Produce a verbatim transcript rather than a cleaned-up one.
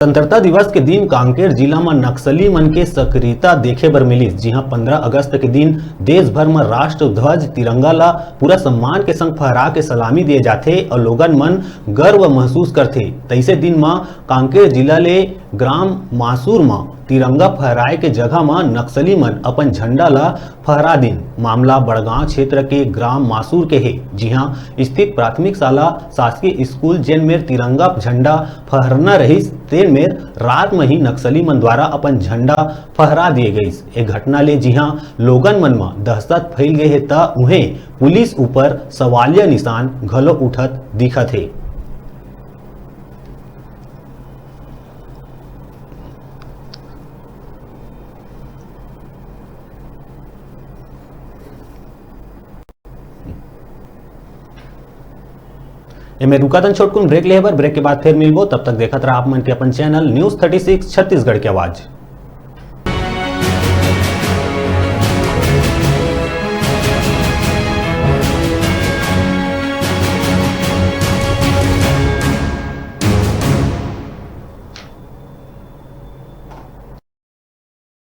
स्वतंत्रता दिवस के दिन कांकेर जिला म नक्सली मन के सक्रियता देखे बर मिलिस, जिहां पंद्रह अगस्त के दिन देश भर म राष्ट्र ध्वज तिरंगा ला पूरा सम्मान के संग फहरा के सलामी दिए जाथे अउ लोगन मन गर्व महसूस करथे। तइसे दिन म कांकेर जिला ले ग्राम मासूर म तिरंगा फहराए के जगह म नक्सली मन अपन झंडा ला फहरा दिन। मामला बड़गांव क्षेत्र के ग्राम मासूर के हे, जिहां स्थित प्राथमिक शाला शासकीय स्कूल, जेन मेर तिरंगा झंडा फहरना रहिस, तेन मेर रात म ही नक्सली मन द्वारा अपन झंडा फहरा दिए गइस। ए घटना ले जिहां लोगन मन म दहशत फैल गए हे, त उहें पुलिस ऊपर सवालिया निशान घलो उठत दिखत हे। एमे रुकातन छोटकुन ब्रेक लेहे बर। ब्रेक के बाद फिर मिलबो, तब तक देखत रहा आप मन के अपन channel news thirty six Chhattisgarh के आवाज।